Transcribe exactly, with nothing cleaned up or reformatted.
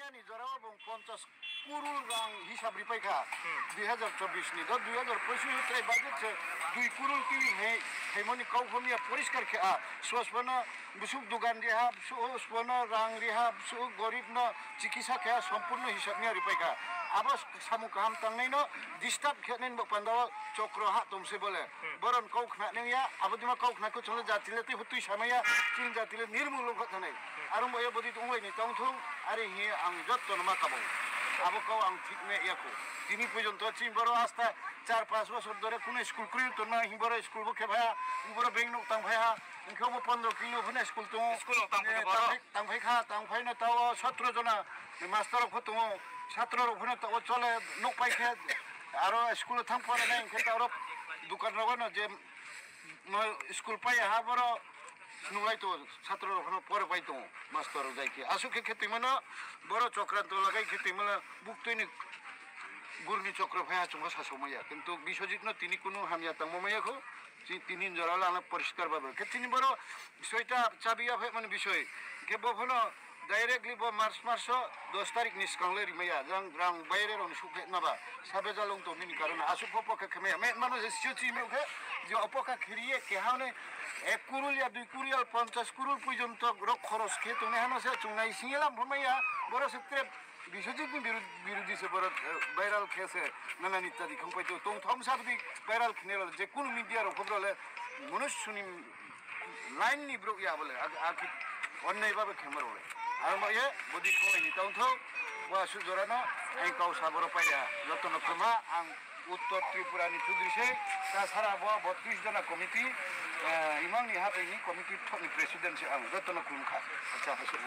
Ani jorao bong ponchas kurul rang hisab ripai kha. Hmm. Dui hazar chobbish ni do dui hazar pochish ni tei budget se dui kurul twi hai haimoni kau phomya poriskar khe a. Swaswano busuk dugan riha, swaswano rang riha, swaswano gorib no chikisa khe a, sompurno hisab niya ripai kha. Abo samung kaham tangnai no disturb khe nai bo pandao chokro ha tomse bole. Hmm. Boron kau khna nengya, abo dima kau khna ko chole jatile tei hutui samaya, chini jatile nirmul longkha thanai. Hmm. Arung boyo bodi tong wai ni tong thung, ari hi ang jotto no ma kabong. Abo kau ang thik me yako. Tini porjonto chini boro asta char panch bosor dore kuno school kri to na hi boro school bo khe bhaya, boro bank nok tang bhaya, engkhe bo pondro kilo phano school tongo. School rok tang phai Eh, boro? Tang phai, tang phai kha, tang phai no tao sotro jona master rok pho tongo. Satro rok phano tao chole nok pai khe aro school thang pore nai engkhe tao rok dukan rogo no je no school pai ha boro nunglai to satro rok phano pore pai tongo master rok jai khe. Asuk khe khe twi mano boro chokranto lagai khe twi mano buktui ni gurni chokro phai ha chungo sasok maya. Kintu Biswajit no tini kunu hamya tangmo maya kho. Chi tini jora lana poriskar babe. Khe tini boro soita chabi ya phai mani bisoi. Khe bo phano directly bo March maso dos tarik ni swkang le rimaya. Jang rang baire rong sukhe ma ba. Sabe jalong to nini karone. Asuk pho pokha khemaya. Me mano je sio chi me khe je opokha khiriye khe hane ek kurul ya dui kurul ya ponchas kurul porjonto rok khoros khe tongnai hano se chungnai singelam phomaya. Boro se trep Biswajit ni biru-, birudhi se borok, eh, viral khe se nana ni tadi khong paito tong thom sa bidi viral khine rok je kunu media rok khobro le manush suni line ni brok ya bole ag-, ag-, onnai babe khema rok le. Ang ba ye bodi khong ni tong thong wa su jora no ang kau sa boro paiya joto no khama ang Uttor Tripura ni chudri se ta sara bo botris jona committee, eh, imang ni ha ni committee thok ni president se ang joto no khum kha. Acha, acha.